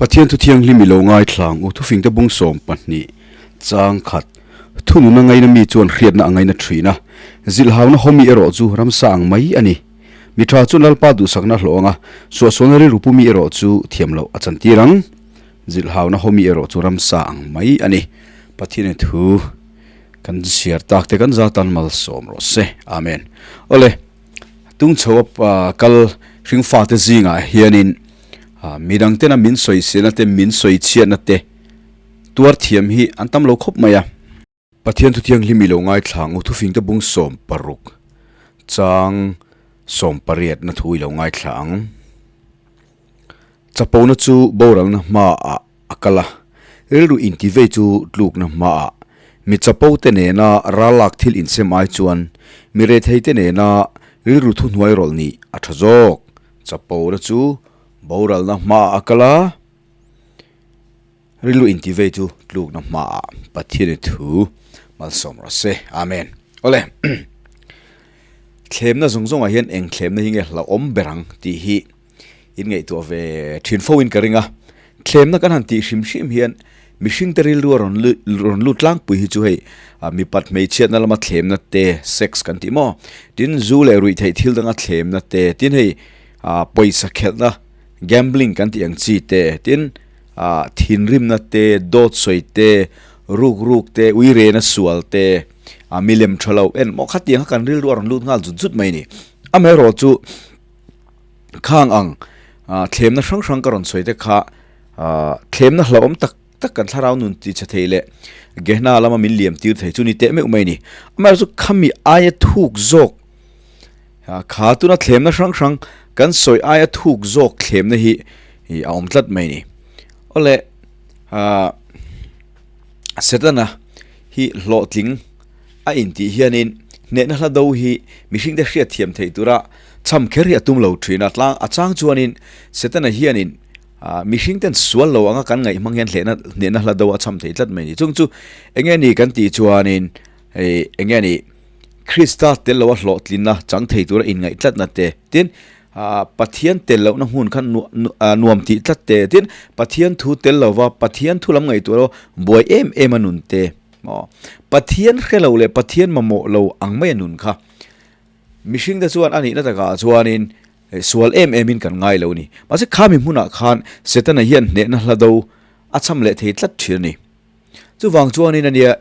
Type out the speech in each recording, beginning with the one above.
Pathian thu thianghlim i lo ngaithlang u thufingte bung 12 chang khat thunun a ngaina mi chuan hriatna a ngaina thin a, zilhhauna hawmi erawh chu ramsa ang mai a ni. Mi tha chuan Lalpa duhsakna a hlawh ang a, suahsualna rilru pu mi erawh chu thiam loh a chantir ang. Zilhhauna hawmi erawh chu ramsa ang mai a ni. Pathian thu kan chhiar tak te kan zatan malsawm rawh se. Amen. Awle, tung chho a kal hringfate zingah hianin midang tena min sawiselna te, min sawichhiatna te tuar thiam hi an tam lo khawp mai a. Pathian thu thianghlim i lo ngaithlang u, thufingte bung 16 chang 18 na thu i lo ngaithla ang. Chapona chu boralna hmaah a kal a, rilru intivei chu tlukna hmaah. Mi chapo te nena ralak thil insem ai chuan mi rethei te nena rilru thuhnuai rawlh nih a tha zawk. Chapona chu boralna hmaah a kal a, rilru intivei chu tlukna hmaah Pathian thu malsawm rawh se. Amen. Awle. Thlemna zawng zawngah hian eng thlemna hi nge hlauhawm ber ang tih hi in ngaihtuah ve thin fo in ka ring a. Thlemna kan han tih hrim hrim hian mihring te rilru a rawn rawn lut tlangpui hi chu hei mipat hmeichhiatna lama thlemna te sex kan tih maw tin zu leh ruih theih thil danga thlemna te tin hei pawisa khelhna gambling kan tih ang chi te tin ah thinrimna te, dawt sawi te, ruk ruk te, ui rena sual te, ah milem tha lo en maw khatiang kha kan rilru a rawn lut nghal zut zut mai a ni. Amaherawh chu khang ang ah thlemna hrang hrang ka rawn sawi te kha ah thlemna hlauhawm tak tak kan thlarau nun ti chhe thei leh Gehna lama min liam tir thei chu ni teh meuh mai a ni. Amaherawh chu khami aia thuk zawk ah kha tuna thlemna hrang hrang kan sawi aia thuk zawk thlemna hi a awm tlat mai a ni. Awle ah Setana hi hlawhtling a intih hianin hnehna hla do hi mihring te hriat thiam theih tura cham kher hi a tum lo thin a, tlang a chang chuanin Setana hianin ah mihring ten sual lo anga kan ngaih hmang hian hlehna hnehna hla do a cham thei tlat mai a ni. Chung chu enge ni kan tih chuanin hei enge ni Krista tel loa hlawhtlinna chang thei tura inngaih tlatna te tin ah Pathian tel lohna hmun kha nuam tih tlat te tin Pathian thu tel lova Pathian thu lam ngaihtuah lo buai em em a nun te maw Pathian hre lo leh Pathian mamawh lo ang mai a nun kha mihring te chuan a nihna takah chuanin sual em em in kan ngai lo a ni mahse khami hmunah khan Setana hian hnehna hla do a cham leh thei tlat thin a ni chuvang chuanin a nia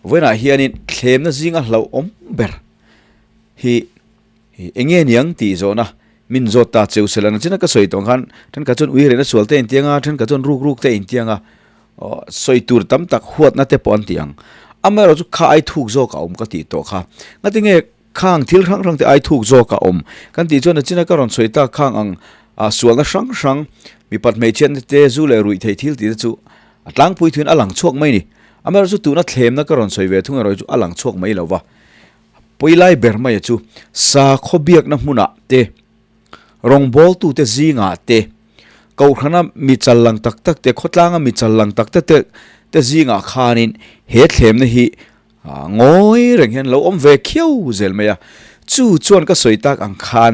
vawiinah hianin thlemna zinga hlauhawm ber hi Hi enge niang tih zawhna min zawt ta cheu sela nachina ka sawi tawh khan thenkhat chuan ui rehna sual te a intiang a, thenkhat chuan ruk ruk te a intiang a, aw sawi tur tam tak huatna te pawh an ti ang. Amaherawh chu kha ai thuk zawk a awm ka tih tawh kha. Ngatinge khang thil hrang hrang te ai thuk zawk a awm kan tih chuan nachina ka rawn sawi tak khang ang ah sualna hrang hrang mipat hmeichhiatna te zu leh ruih theih thil tih te chu a tlangpui thuin a lang chhuak mai a ni. Amaherawh chu tuna thlemna ka rawn sawi ve thung erawh chu a lang chhuak mai lo va. Pawilai ber maia chu sakhaw biakna hmunah te, rawngbawltute zingah te, kohhrana mi chal lang tak tak te, khawtlanga mi chal lang tak tak te te zingah khanin he thlemna hi ngawi reng hian lo awm ve khiau zel mai a. Chu chuan ka sawi tak ang khan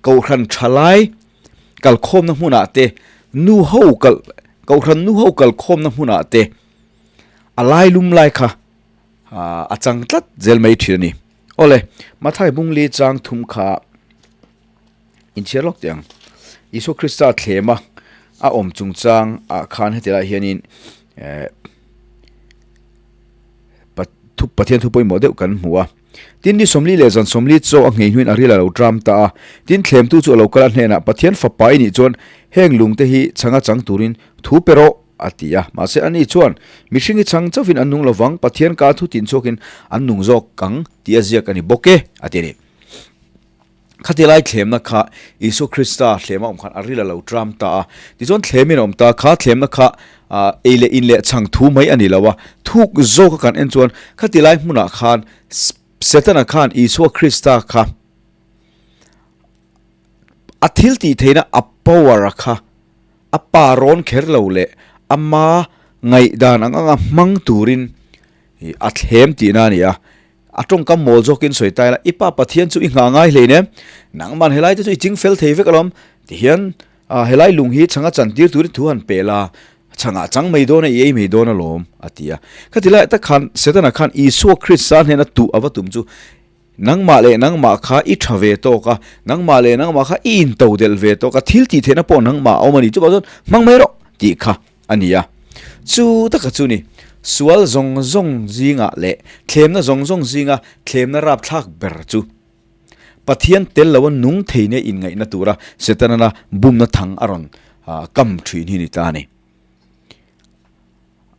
kohhran thalai kalkhawmna hmunah te, nu ho kal kohhran nu ho kalkhawmna hmunah te a lailum lai kha A chang tlat zel mai thin a ni. Awle, Mathai bungli chang thum kha inchhiar lawk teh ang. Isua Krista thlema a awm chungchang ah khan heti lai hianin eh thu Pathian thu pawimawh deuh kan hmu a. Tin ni 40 leh zan 40 chaw a nghei hnuin a ril a lo tram ta a. Tin thlemtu chu a lo kal a hnenah Pathian fapa i nih chuan heng lungte hi changa chang turin thu pe rawh. A ti a. Mahse ani chuan, Mihring hi chhang chauhin an nung lovang, Pathian ka thu tin chhuakin an nung zawk ang tih a ziak a ni bawk e, a ti a ni. Khati lai thlemna kha Isua Krista thlema awm khan a ril a lo tram ta a. Tichuan thlemin a awm ta, kha thlemna kha ei leh in leh chhang thu mai a ni lo a. Thuk zawka kan en chuan khati lai hmunah khan Setana khan Isua Krista kha a thil tih theihna a power a kha A pa rawn kher lo leh ama ngaihdan ang anga hmang turin a thlem tihna a ni a. A tawngkam mawl zawkin sawi ta ila, I pa Pathian chu i nghah ngai hlein em? Nangman helai te chu i ching fel thei vek alawm. Tihian A, helai lung hi chhanga chantir turin thu han pe la, chhangah chang mai dawn a, i ei mai dawn alawm, a ti a. Khati lai tak khan Setana khan Isua Krista hnena tuh a va tum chu, Nangmah leh nangmah kha i tha ve tawk a, nangmah leh nangmah kha i into delh ve tawk a, thil tih theihna pawh nangmah a awm a ni, chuvang chuan hmang mai rawh tih kha a ni a. Chu taka chu ni, sual zawng zawng zingah leh thlemna zawng zawng zinga thlemna rapthlak ber chu Pathian tel loa nung thei nia inngaihna tura Setana bumna thang a rawn kam thin hi ni ta a ni.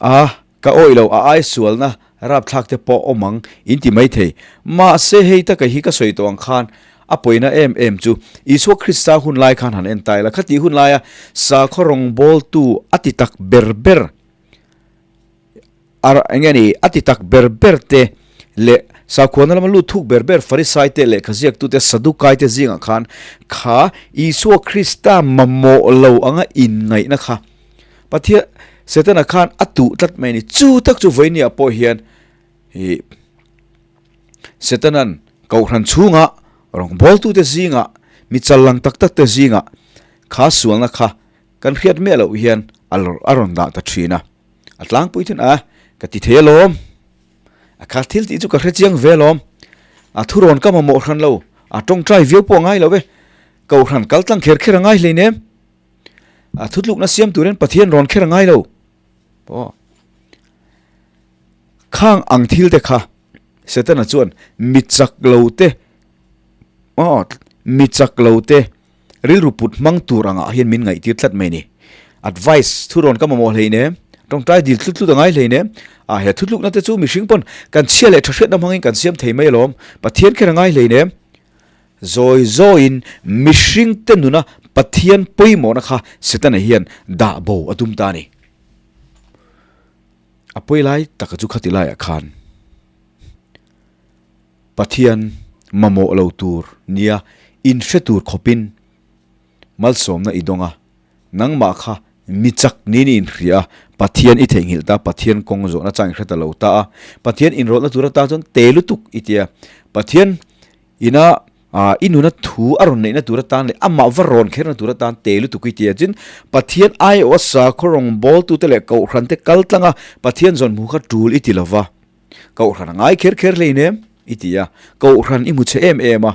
A, ka awih lo, a ai sualna rapthlak te pawh awm ang in ti mai thei. Mahse hei taka hi ka sawi tawh ang khan a pawina em em chu Isua Krista hun lai khan han en ta ila, khatih hun laia sakhaw rawngbawltu a ti tak ber ber A eng nge ni, a ti tak ber ber te leh sakhuana lama lut thuk ber ber Farisai te lehkha ziaktute Sadukai te zingah khan kha Isua Krista mamawh lo anga inngaihna kha Pathian Setana khan a tuh tlat mai a ni. Chu tak chu vawinia pawh hian ih Setanan kohhran chhungah rawngbawltute zingah mi challang tak tak te zingah kha sualna kha kan hriat miah loh hian a rawn dah ta thin a. A tlangpui thun a, ka ti thei alawm. A kha thil tih chu ka hre chiang ve alawm. A thurawn ka mamawh hran lo, a tawngtai viau pawh a ngai lo e. Kohhran kal tlang kher kher a ngai hleinem. A thutlukna siam turin Pathian rawn kher a ngai lo. Aw. Khang ang thil te kha Setana chuan mi chak lo te, aw, mi chak lo te, Rilru put hmang tur angah hian min ngaihtir tlat mai ni. Advice, Thurawn ka mamawh hleinem, tawngtai dil tlut tlut a ngai hleinem. A, he thutlukna te chu mihring pawn kan chhia leh tha hriatna hmangin kan siam thei mai alawm, Pathian kher a ngai hleinem. Zawi zawiin mihring te nuna Pathian pawimawhna kha Setana hian dah bo a tum ta a ni. A pawi lai taka chu khati laiah khan. Pathian mamawh lo tur nia inhre tur khawpin malsawmna i dawng a, nangmah kha mi chak niin i inhria a, Pathian i theihnghilh ta, Pathian kawng zawhna chang i hre ta lo ta a, Pathian inrawlhna tur atan chuan te lutuk i ti a, Pathian ina i nuna thu a rawn neihna tur atan leh amah va rawn kherna tur atan te lutuk i ti a, tin Pathian aiawha sakhaw rawngbawltute leh kohhrante kal tlanga Pathian zawn hmuh kha tul i ti lo va. Kohhran a ngai kher kher hleinem i ti a, kohhran i hmu chhe em em a,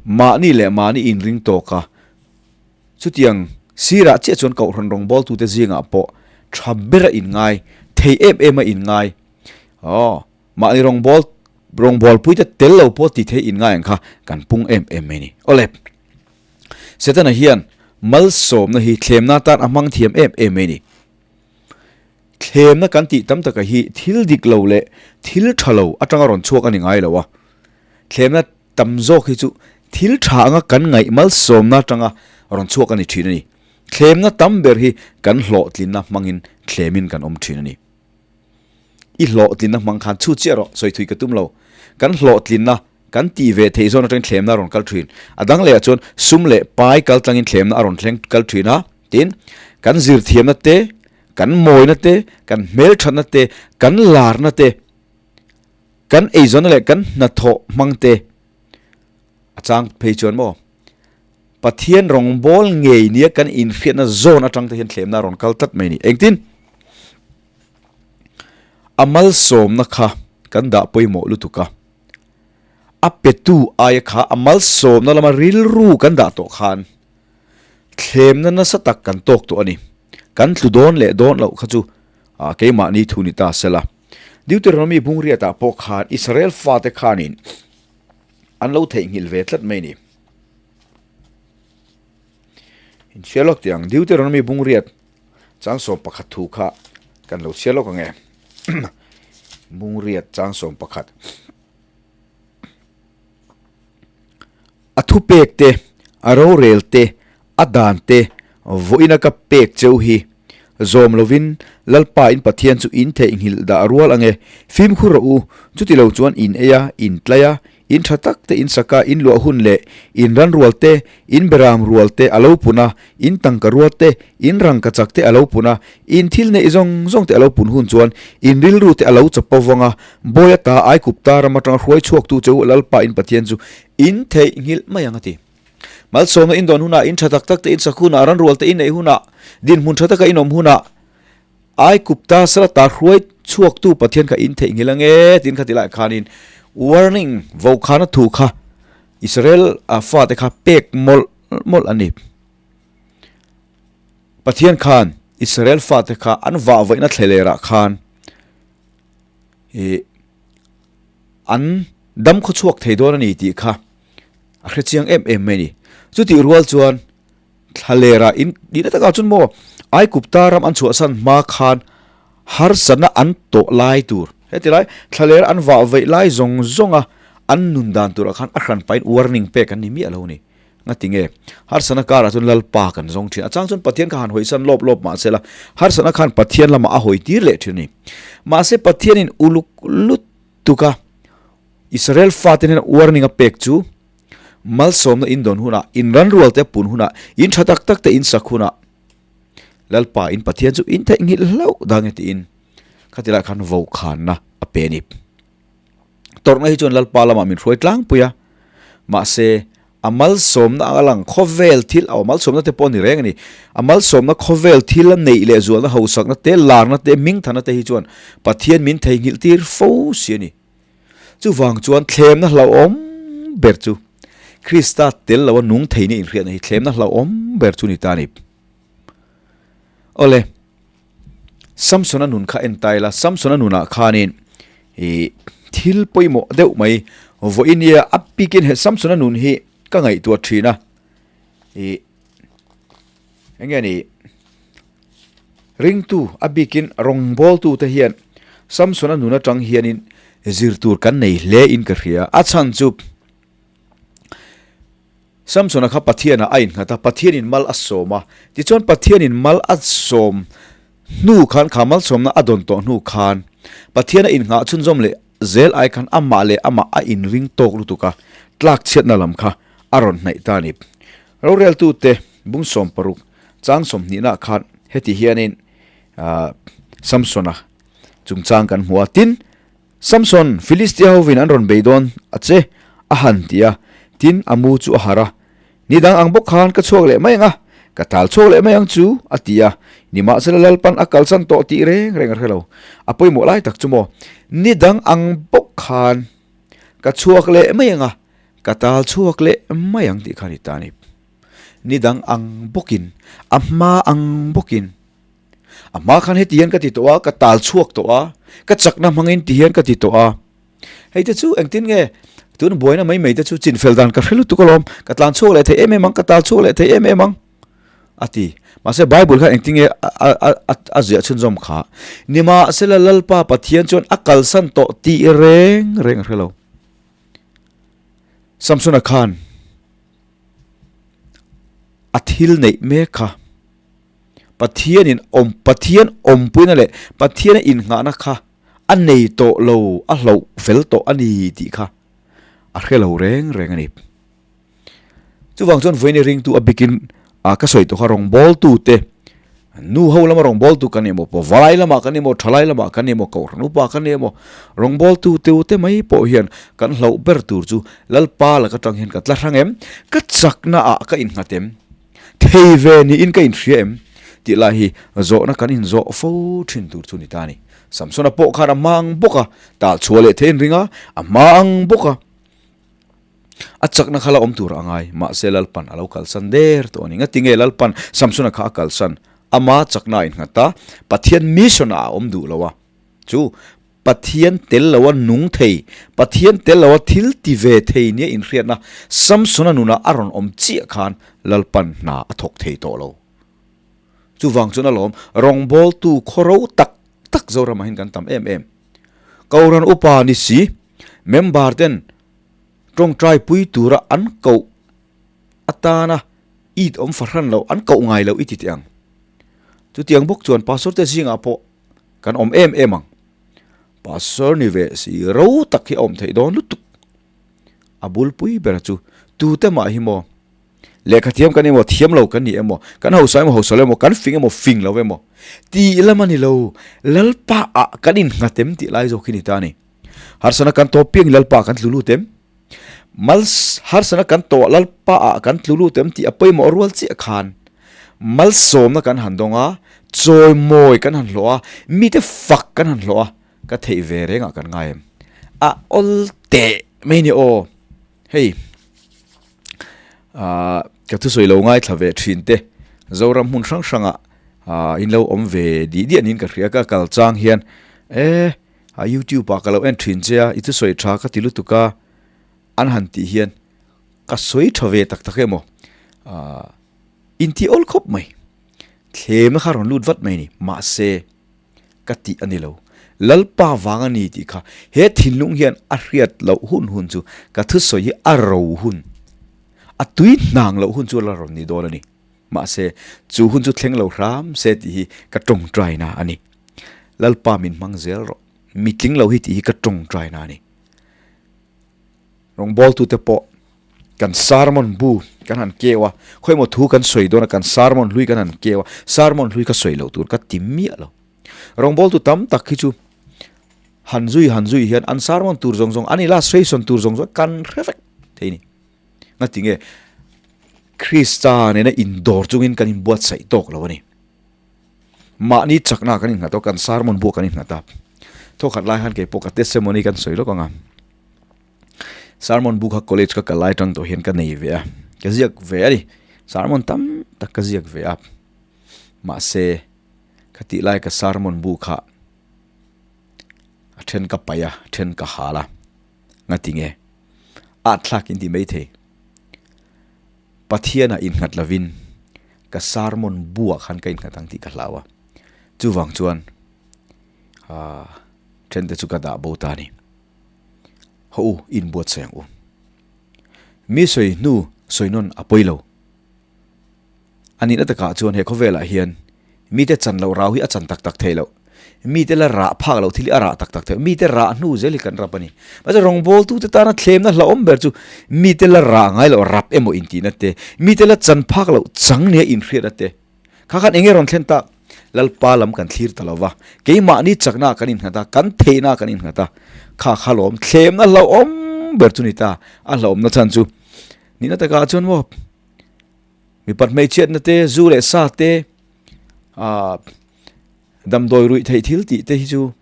mahni leh mahni inring tawk a, chutiang sirah chiah chuan kohhran rawngbawltute zingah pawh tha bera inngai, thei em em a inngai, aw, mahni rawngbâwl rawngbâwlpuite tel lo pawh ti thei inngai ang kha kan pung em em mai a ni. Awle, Setana hian malsawmna hi thlemna atan a hmang thiam em em mai a ni. Thlemna kan tih tam taka hi thil dik lo leh thil tha lo atanga rawn chhuak a ni ngai lo a. Thlemna tam zawk hi chu thil tha anga kan ngaih malsawmna atanga rawn chhuak a ni thin a ni. Thlemna tam ber hi kan hlawhtlinna hmangin thlemin kan awm thin a ni. I hlawhtlinna hmang khan chhut chiah rawh, sawi thui ka tum lo. Kan hlawhtlinna kan tih ve theih zawn atangin thlemna a rawn kal thin. A dang lehah chuan sum leh pai kal tlangin thlemna a rawn thleng kal thin a. Tin, kan zirthiamna te, kan mawina te, kan hmelthatna te, kan larna te, kan eizawnna leh kan hnathawh hmang te a chang phei chuan maw Pathian rawngbâwl ngei nia kan inhriatna zawn atang te hian thlemna a rawn kal tlat mai a ni. Engtin? A malsawmna kha kan dah pawimawh lutuk a, a petu aia kha a malsawmna lama rilru kan dah tawh khan Thlemna nasa tak kan tawk tawh a ni. Kan tlu dawn leh dawn loh kha chu keimahni thu ni ta sela. Deuteronomy bungriatah pawh khan Israel fate khanin an lo theihnghilh ve tlat mai a ni. Inchhiar lawk tih ang Deuteronomy bungriat changsawm pakhat thu kha kan lo chhiar lawk ang e. Bungriat changsawm pakhat. A thupek te, a rorel te, a dan te, vawiina ka pek cheu hi. Zawm lovin Lalpa in Pathian chu in theihnghilh dah rual ang e. Fimkhur rawh u, chuti lo chuan in ei a, in tlai a, in tha tak te in sak a, in luah hun leh in ran rual te, in beram rual te a lo pun a, in tangka rual te, in rangkachak te a lo pun a, in thil neih zawng zawng te a lo pun hun chuan in rilru te a lo chapo vang a, Bawi ata Aikupta ram atanga hruai chhuaktu che u Lalpa in Pathian chu in theihnghilh mai ang a ti. Malsawmna in dawn hunah, in tha tak tak te in sak hunah, ranrual te in neih hunah, dinhmun tha taka in awm hunah, Aikupta Salata hruai chhuaktu Pathian kha in theihnghilh ange tiin kha ti laiah khanin warning vokhana thu kha Israel fate kha pek mawlh mawlh a ni. Pathian khan Israel fate kha an vahvaihna thlelerah khan ih an dam khaw chhuak thei dawn a ni tih kha a hre chiang em em mai a ni. Chutih rual chuan Thlalera in nihna takah chuan maw Aikupta ram an chhuahsan hma khan harsatna an tawh lai tur heti lai thlalera an vah veih lai zawng zawnga an nun dan turah khan a hran pahin warning pek an ni miah lo a ni. Ngati nge? Harsatna karah chuan Lalpa kan zawng thin. A chang chuan Pathian kha han hawisan lawp lawp mahse la harsatna khan Pathian lamah a hawi tir leh thin a ni. Mahse Pathianin uluk lutuk a Israel fate hnena warning a pek chu Malsawmna in dawn hunah, in ranrual te pun hunah, in tha tak tak te in sak hunah, Lalpa in Pathian chu in theihnghilh hlauh dang e tiin khatilai khan vokhanna a pe a ni. Tawrhna hi chuan Lalpa lamah min hruai tlangpui a, mahse a malsawmna anga lang khawvel thil, aw malsawmna te pawh a ni reng a ni, a malsawmna khawvel thil a neih leh zualna hausakna te, larna te, hmingthana te hi chuan Pathian min theihnghilh tir fo si a ni. Chuvang chuan thlemna hlauhawm ber chu Krista tel loa nung thei nia inhriatna hi thlemna hlauhawm ber chu ni ta a ni. Awle, Samsona nun kha en ta ila, Samsona nunah khanin ih thil pawimawh deuh mai vawiin nia a bikin he Samsona nun hi ka ngaihtuah thin a, ih eng nge ni Ringtu, a bikin rawngbawltute hian Samsona nun atang hianin zir tur kan nei hle in ka hria. A chhan chu Samsona kha Pathianah a innghat a, Pathianin mal a sawm a. Tichuan Pathianin mal a sawm hnu khan, kha malsawmna a dawn tawh hnu khan Pathian a innghah chhunzawm leh zel ai khan amah leh amah a inring tawk lutuk a, tlakchhiatna lam kha a rawn hnaih ta a ni. Roreltute bung 60 Chang sawmhnihna khan heti hianin Samsona chungchang kan hmu a, tin, Samson, Filistia hovin an rawn bei dawn a che, a han ti a, tin, a mu chu a harh a. Ni dang ang bawk khan ka chhuak leh mai ang a, ka tal chhuak leh mai ang chu, a ti a. Nimahsela Lalpan a kalsan tawh tih reng reng a hre lo. A pawimawh lai tak chu maw, ni dang ang bawk khan ka chhuak leh mai ang a, ka tal chhuak leh mai ang tih kha a ni ta a ni. Ni dang ang bawkin, a hma ang bawkin. A hma khan heti hian ka ti tawh a, ka tal chhuak tawh a, ka chakna hmangin ti hian ka ti tawh a. Hei te chu engtin nge tun buaina mai mai te chu chinfel dan ka hre lutuk alawm, ka tlan chhuak leh thei em em ang, ka tal chhuak leh thei em em ang a ti. Mahse Bible khan engtin nge a ziah chhunzawm kha. Nimahsela Lalpa Pathian chuan a kalsan tawh tih reng reng a hre lo. Samsona khan A thil neih mek kha Pathianin awm Pathian awmpuina leh Pathiana innghahna kha a nei tawh lo, a hloh fel tawh a ni tih kha a hre lo reng reng a ni. Chuvang chuan vawiin ringtu a bikin a ka sawi tawh kha rawngbawltute Nu ho lama rawngbawltu kan ni emaw, pavalai lamah kan ni emaw, thalai lamah kan ni emaw, kohhran upa kan ni emaw, rawngbawltu teu te mai pawh hian kan hlauh ber tur chu Lalpa lak atang hian ka tla hrang em? Ka chakna ah ka innghat em? Thei ve niin ka inhria em? Tih lai hi zawhna kan inzawh fo thin tur chu ni ta a ni. Samsona pawh khan a hma ang bawk a, tal chhuah leh thei inring a, a hma ang bawk a. A chakna kha la awm tur a ngai, mahse Lalpan a lo kalsan der tawh a ni. Ngati nge Lalpan Samsona kha a kalsan? Ama chakna a innghat a, Pathian mission ah a awm duh lo a. Chu Pathian tel loa nung thei, Pathian tel loa thil ti ve thei nia inhriatna Samsona nunah a rawn awm chiah khan Lalpan hna a thawk thei tawh lo. Chuvang chuan alawm rawngbawltu khawro tak tak Zoramah hian kan tam em em. Kohhran upa ni si, member ten tawngtai pui tura an koh atana it awm fahran loh an koh ngai loh i ti teh ang. Chutiang bawk chuan pastor te zingah pawh kan awm em em ang. Pastor ni ve si ro tak hi a awm theih dawn lutuk. A bulpui bera chu tute mah hi maw Lehkha thiam kan emaw, thiam lo kan ni emaw, kan hausa emaw, hausa lo emaw, kan fing emaw, fing lo emaw tih lam a ni lo. Lalpa ah kan innghat em tih lai zawk hi ni ta a ni. Harsana kan tawp piangin Lalpa ah kan tlu lut em? Mal harsana kan tawh Lalpa ah kan tlu lut em tih a pawimawh rual chiah khan malsawmna kan han dawng a, chawimawi kan han hlawh a, mite fak kan han hlawh a, ka theih ve rengah kan ngai em? A awl teh mai ni aw. Hei ah ka thusawi lo ngaithla ve thin te Zoram hmun hrang hrangah ah in lo awm ve dih diah niin ka hria ka kal chang hian e a youtube ah ka lo en thin che a i thusawi tha ka ti lutuk a an han tih hian ka sawi tha ve tak tak emaw ah inti awl khawp mai thlem a kha rawn lut vat mai ni mahse ka tih a ni lo. Lalpa vang a ni tih kha he thinlung hian a hriat loh hun hun chu ka thusawi hi a ro hun, a tui hnang loh hun chu la rawn ni dawn a ni. Mahse, chu hun chu thleng lo hram se tih hi ka tawngtaina a ni. Lalpa min hmang zel rawh, mi tling lo hi tih hi ka tawngtaina a ni. Rawngbawltute pawh kan sermon bu kan han keu a, khawimaw thu kan sawi dawn a, kan sermon hlui kan han keu a, sermon hlui ka sawi loh tur ka ti miah lo. Rawngbawltu tam tak hi chu han zui han zui hian an sermon tur zawng zawng, an illustration tur zawng zawng kan hre vek thei a ni. Ngati nge Krista nena indawr chungin kan inbuatsaih tawk lo a ni. Mahni chakna kan innghat a, kan sermon buah kan innghat a. Thawkhat lai khan keipawh ka testimony kan sawi lawk ang a. Sermon bu kha college ka kal lai tang tawh hian ka nei ve a, ka ziak ve a ni. Sermon tam tak ka ziak ve a. Mahse, ka tih lai ka sermon bu kha a then ka paih a, a then ka hal a. Ngati nge? At thlak in ti mai thei. Pathianah innghat lovin ka sermon buah khan ka innghat ang tih ka hlau a. Chuvang chuan ah thente chu ka dah bo ta a ni. Haw u, inbuatsaih ang u. Mi sawi hnu sawi nawn a pawi lo. A nihna takah chuan he khawvelah hian mite chan loh rau hi a chan tak tak theih loh. Mite la rah phak loh thil hi a rah tak tak theih loh. Mite rah hnu zel hi kan rap a ni. Mahse rawngbawltute tana thlemna hlauhawm ber chu mite la rah ngai loh rap emaw intihna te, mite la chan phak loh chang nia inhriatna te. Kha khan enge rawn thlen tak? Lalpa lam kan thlir ta lo va, keimahni chakna kan innghat a, kan theihna kan innghat a. Kha kha lawm thlemna hlauhawm ber chu ni ta. A hlauhawmna chhan chu nihna takah chuan maw mipat hmeichhiatna te, zu leh sa te, ah damdawi ruih theih thil tih te hi chu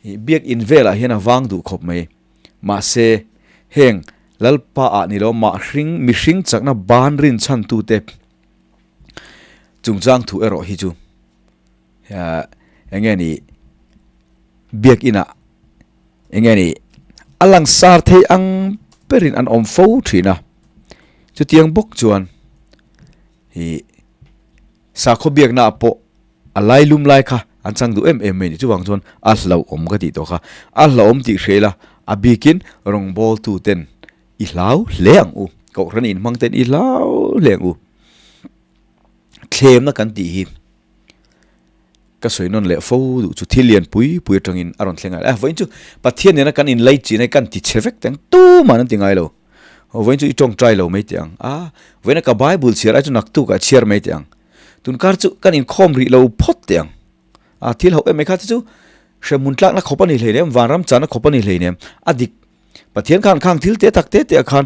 biakin velah hian a vang duh khawp mai. Mahse, heng Lalpa ah ni lo mahring mihring chakna ban rinchhan tute Chungchang thu erawh hi chu eng nge ni biak inah eng nge ni a langsar thei ang berin an awm fo thin a, chutiang bawk chuan ih sakhaw biakna ah pawh a lailum lai kha an chang duh em em mai a ni. Chuvang chuan a hlauhawm ka tih tawh kha, a hlauhawm tih hria ila a bikin rawngbawltu ten I hlau hle ang u. Kohhran inhmang ten i hlau hle ang u. Thlemna kan tih hi ka sawi nawn leh fo duh chu thil lian pui pui atangin a rawn thleng a. Eh, vawiin chu Pathian nena kan inlai chin a kan ti chhe vek teh ang, tuman an ti ngai lo. Vawiin chu i tawngtai lo mai teh ang. A, vawiin a ka Bible chhiar ai chu naktuk ah chhiar mai teh ang. Tunkar chu kan inkhawm rih lo phawt teh ang. A, thil hauh em mai kha te chu hremhmun tlakna khawp a ni hleinem, vanram chahna khawp a ni hleinem. A dik Pathian khan khang thil te tak te te ah khan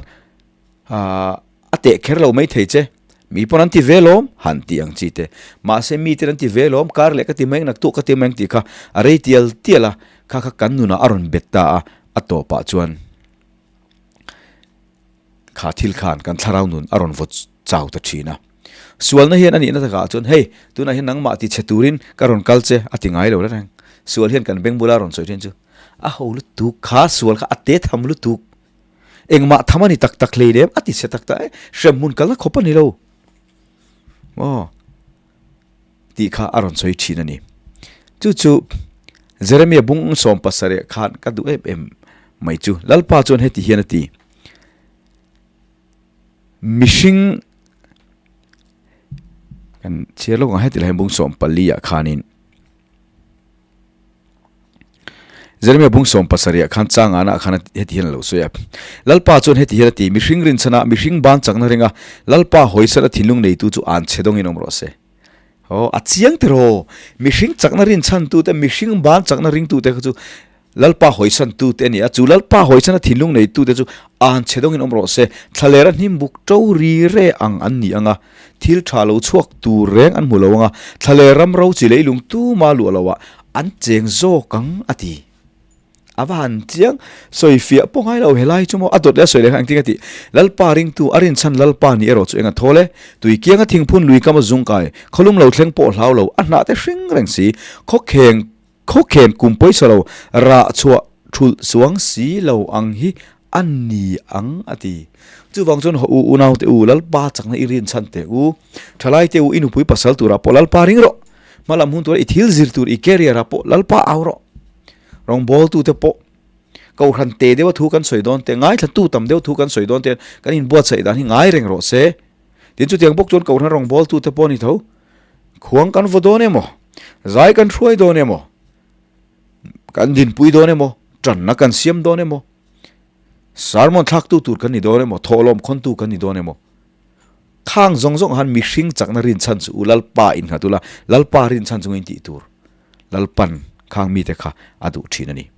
a teh kher lo mai thei che, mi pawn an ti ve lawm han tih ang chi te. Mahse mi ten an ti ve lawm, kar leh ka ti mai ang, naktuah ka ti mai ang tih kha a rei tial tial a, kha kha kan nunah a rawn bet ta a, a tawpah chuan kha thil khan kan thlarau nun a rawn vaw chau ta thin a. Sualna hian a nihna takah chuan hei tunah hian nangmah ti chhe turin ka rawn kal che a ti ngai lo reng. Sual hian kan beng bula rawn sawi thin chu A ho lutuk, kha sual kha a te tham lutuk. Engmah tham a ni tak tak hlei lem, a ti chhe tak tak e, hremhmun kalna khawp a ni lo. Aw, tih kha a rawn sawi thin a ni. Chu chu Jeremia bung 70 khan ka duh em em mai chu. Lalpa chuan heti hian a ti, Mihring kan chhiar lawk ang heti lai hian bung 14 ah khanin, Jeremia bung 70 khan changana ah khan heti hian a lo sawi a. Lalpa chuan heti hian a ti, Mihring rinchhana, mihring ban chakna ringa, Lalpa hawisana thinlung neitu chu an chhe dawngin awm rawh se. Aw, a chiang tiraw? Mihring chakna rinchhantute, mihring ban chakna ringtute kha chu. Lalpa hawisan tute a ni a, chu Lalpa hawisana thinlung neitute chu an chhe dawngin awm rawh se, thlalera hnim buk to ri re ang an ni ang a, thil tha lo chhuak tur reng an hmu lo ang a, thlaler ram ro chi leilung tuma luah loah an cheng zawk ang a ti. A va han chiang, sawi fiah pawh ngai lo helai chu maw a dawt leh a sawi leh kha engtin a tih? Lalpa ringtu a rinchhan Lalpa ni erawh chu eng a thawl e, tui kianga thingphun lui kam a zungkai, khawlum lo thleng pawh hlau lo, a hnah te hring reng si, khawkheng Khawkhen kum pawisa lo rah chhuah thulh chuang si lo ang hi a ni ang a ti. Chuvang chuan haw u unau te u Lalpa chakna i rin chhan teh u. Thalai te u i nupui pasal turah pawh Lalpa ring rawh. Hmalam hun tura i thil zir tur i career ah pawh Lalpa au rawh. Rawngbawltu te pawh Kohhran te deuha thu kan sawi dawn te, ngaithlatu tam deuh thu kan sawi dawn te kan inbuatsaih dan hi ngai reng rawh se. Tin chutiang bawk chuan Kohhran rawngbawltu te pawh a ni tho. Khuang kan vaw dawn emaw, zai kan hruai dawn emaw, kan dinpui dawn emaw, tanna kan siam dawn emaw, sermon thlaktu tur kan ni dawn emaw, thawhlawm khawntu kan ni dawn emaw, khang zawng zawng han mihring chakna rinchhan chu u Lalpa innghat ula, Lalpa rinchhan chungin tih tur. Lalpan khang mite kha a duh thin a ni.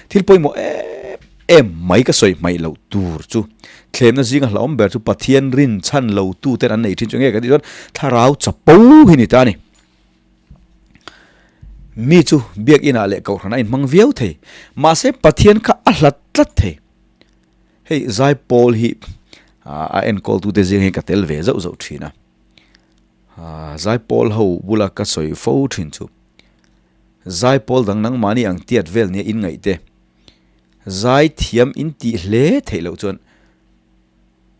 Thil pawimawh em em mai ka sawi hmaih loh tur chu thlemna zinga hlauhawm ber chu Pathian rin chhan lo tu ten an nei thin chu nge kan tih chuan thlarau chapo hi ni ta a ni. Mi chu biakinah leh kohhran a inhmang viau thei, mahse Pathian kha a hlat tlat thei. Hei Zaipawl hi a enkawltute zing hi ka tel ve zauh zauh thin a. Zaipawl ho bula ka sawi fo thin chu Zaipawl dang nangmahni ang tiat vel nia in ngaih te zai thiam in tih hle theih loh chuan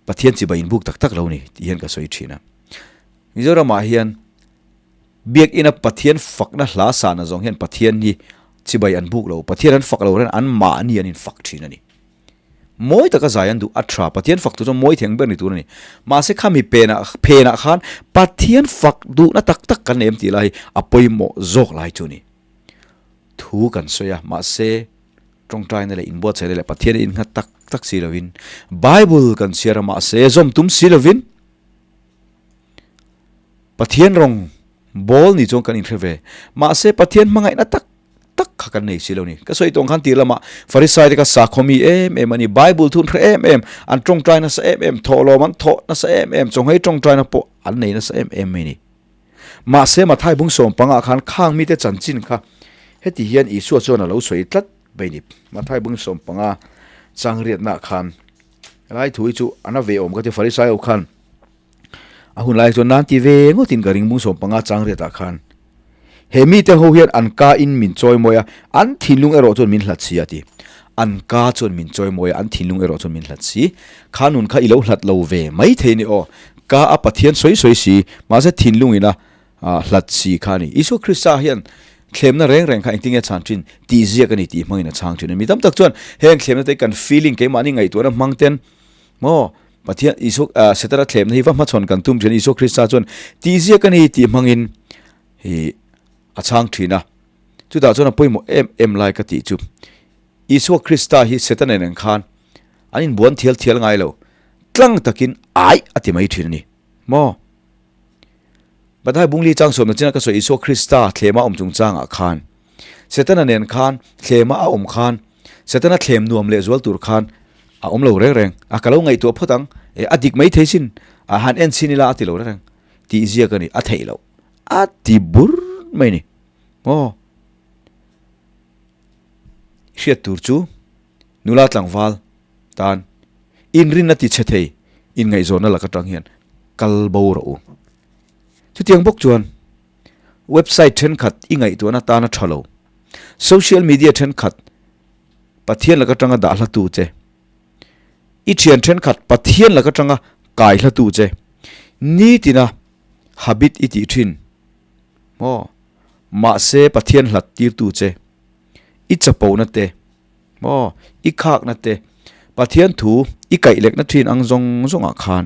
Pathian chibai in buk tak tak lo ni tih hian ka sawi thin a. Mizoramah hian Biakina Pathian fakna hla sahna zawng hian Pathian hi chibai an buk lo, Pathian an fak lo hian anmahni an infak thin a ni. Mawi taka zai an duh a tha, Pathian fak tur chuan mawi theng ber ni tur a ni. Mahse khami penah phenah khan Pathian fak duhna tak tak kan nei em tih lai hi a pawimawh zawk lai chu a ni. Thu kan sawi a, mahse tawngtaina leh inbuatsaihna leh Pathian a innghat tak tak si lovin, Bible kan chhiar a, mahse zawm tum si lovin Pathian rawng bawl ni chuan kan inhre ve. Mahse Pathian hmangaihna tak tak kha kan nei si lo ni. Ka sawi tawng khan tir lamah Farisai te kha sakhaw mi em em a ni, Bible thun hre em em, an tawngtai nasa em em, thawhlawm an thawh nasa em em, chawnghei tawngtai na pawh an nei nasa em em mai ni. Mahse Mathai bung sawm pangah khan khang mite chanchin kha heti hian Isua chuan a lo sawi tlat mai ni. Mathai bung sawm panga changriatnaah khan helai thu hi chu a na ve awm ka ti Farisai ho khan A hun lai chuan nan ti ve ngawtin ka ring bung 15 chang riatah khan he mite ho hian an ka in min chawi mawi a, an thinlung erawh chuan min hlat si a ti. An ka chuan min chawi mawi a, an thinlung erawh chuan min hlat si. Kha nun kha i lo hlat lo ve mai thei ni aw. Ka a Pathian sawi sawi si, mahse thinlung ina hlat si kha a ni. Isua Krista hian thlemna reng reng kha engtin nge chhan thin tih ziak a ni tih hmangin a chhang thin a. Mi tam tak chuan heng thlemna te hi kan feeling keimahni ngaihtuahna hmang ten maw Pathian Isua ah Setana thlemna hi va hmachhawn kan tum thin a, Isua Krista chuan tih ziak a ni tih hmangin hi a chhang thin a. Chutah chuan a pawimawh em em lai ka tih chu Isua Krista hi Setana nen khan an inbuan thial thial ngai lo, tlang takin ai a ti mai thin a ni maw? Pathai Bungli chang sawmna chin a ka sawi Isua Krista thlema awm chungchangah khan Setana nen khan thlema a awm khan Setana thlem nuam leh zual tur khan a awm lo reng reng a, ka lo ngaihtuah phawt ang e a dik mai thei sin a han en chhin ila a ti lo reng reng tih ziak a ni a theih loh a ti bur mai ni maw hriat tur chu nula tlangval tan inrinna ti chhe thei inngaihzawnna lak atang hian kal bo rawh u. Chutiang bawk chuan website thenkhat i ngaihtuahna tana tha lo, social media thenkhat Pathian lak atanga dah hlatu che, i thian thenkhat Pathian lak atanga kai hlatu che, nitina habit i tih thin maw mahse Pathian hlat tirtu che, i chapona te maw i khakna te, Pathian thu i kaih lekna thin ang zawng zawngah khan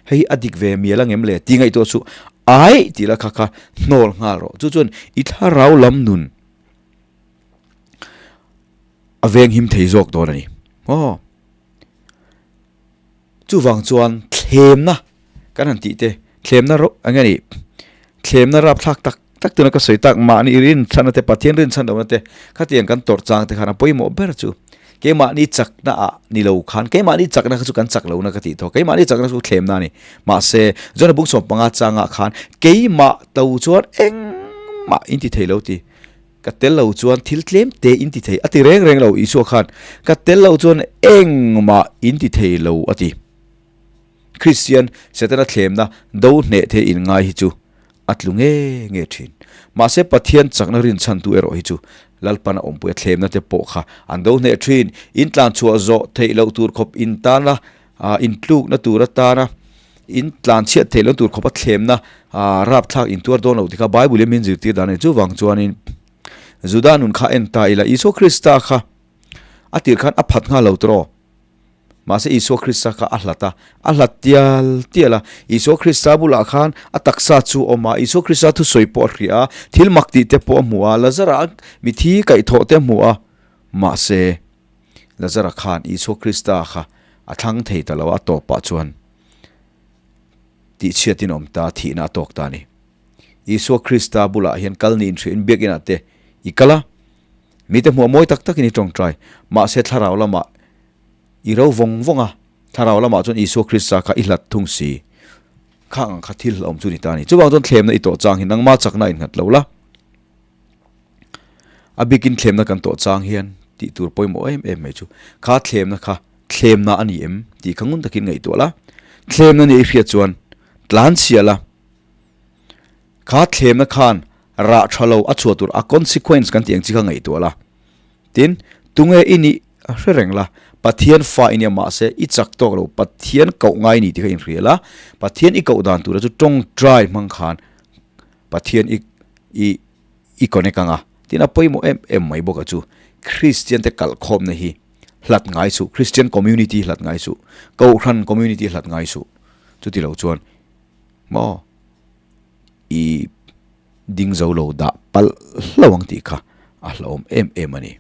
Hei hi a dik ve mial angem le tih ngaihtuah chu ai tih la kha kha hnawl nghal rawh. Chu chuan i thlarau lam nun a veng him thei zawk dawn a ni. Aw. Chuvang chuan thlemna kan han tih te thlemna ro eng nge ni thlemna rapthlak tak. tak tuna ka sawi tak mahni rinchhanna te Pathian rinchhan lohna te khatiang kan tawrh chang te khan a pawimawh ber chu keimahni chakna ah ni lo khan keimahni chakna kha chu kan chak lohna ka tih tawh keimahni chakna chu thlemna a ni mahse John-a bung 15 changah khan keimah to chuan engmah in ti thei lo ti Ka tel lo chuan thil tlem te in ti thei a ti reng reng lo Isua khan ka tel lo chuan engmah in ti thei lo a ti. Kristian Setana thlemna do hneh thei in ngai hi chu a tlu nge nge thin. Mahse Pathian chakna rinchhantu erawh hi chu Lalpan a awmpui a thlemna te pawh kha an do hneh thin. In tlan chhuah zawh theih loh tur khawp in tana in tlukna tur atana in tlan chhiat theih loh tur khawpa thlemna rapthlak in tuar dawn loh tih kha Bible in min zirtir dan a ni. Chuvang chuanin Juda nun kha en ta ila Isua Krista kha a tir khan a phat nghal lo tawh. Mahse Isua Krista kha a hlat a, a hlat tial tial a. Isua Krista bulah khan a taksa chu a awm a, Isua Krista thusawi pawh a hria a, thil mak tih te pawh a hmu a, Lazara mithi kaihthawh te a hmu a. Mahse Lazara khan Isua Krista kha a thlang thei ta lo a, a tawpah chuan tihchhiatin awm ta, thihna a tawk ta a ni. Isua Krista bulah hian kal niin hria in biakinah te i kal a, mite hmuh a mawi tak takin i tawngtai, mahse thlarau lamah i ro vawng vawng a, thlarau lamah chuan Isua Krista kha i hlat thung si. Khang ang kha thil hlauhawm chu ni ta a ni. Chuvang chuan thlemna i tawh chang hi nangma chakna innghat lo la. A bikin thlemna kan tawh chang hian tih tur pawimawh em em mai chu kha thlemna kha thlemna a ni em tih kha ngun takin ngaihtuah la. Thlemna nia i hriat chuan tlan chhia la. Kha thlemna khan rah tha lo a chhuah tur a consequence kan tih ang chi kha ngaihtuah la. Tin, tunge i nih a hre reng la. Pathian fa i nia mahse i chak tawk lo Pathian koh ngai ni tih kha inhria la. Pathian i koh dan tura chu tawngtai hmang khan Pathian i i i connect anga tin a pawimawh em em mai bawk a chu Kristian te kalkhawmna hi hlat ngai suh Kristian community hlat ngai suh Kohhran community hlat ngai suh chuti lo chuan maw i ding zo lo dah palh hlauh ang tih kha a hlauhawm em em a ni.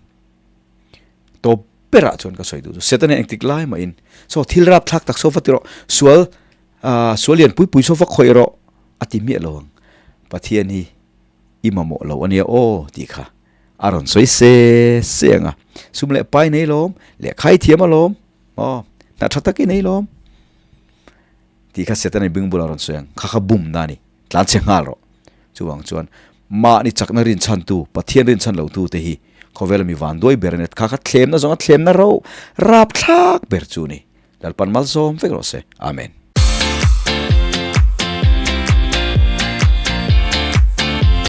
Tawp berah chuan ka sawi duh chu Satan hian engtik lai mahin saw thil rapthlak tak saw va ti rawh sual Aaa sual lian pui pui saw va khawih rawh a ti miah lo ang. Pathian hi i mamawh lo a nia aw tih kha a rawn sawi se se ang a. Sum leh pai nei lawm, lehkha i thiam alawm, aw hna tha tak i nei lawm tih kha Setana bing bulah a rawn sawi ang. Kha kha bum na a ni, tlan chhe nghal rawh. Chuvang chuan mahni chakna rinchhantu, Pathian rinchhan lotu te hi khawvela mi vanduai ber a ni. Kha kha thlemna zawnga thlemna ro rapthlak ber chu a ni. Lalpan malsawm vek rawh se. Amen.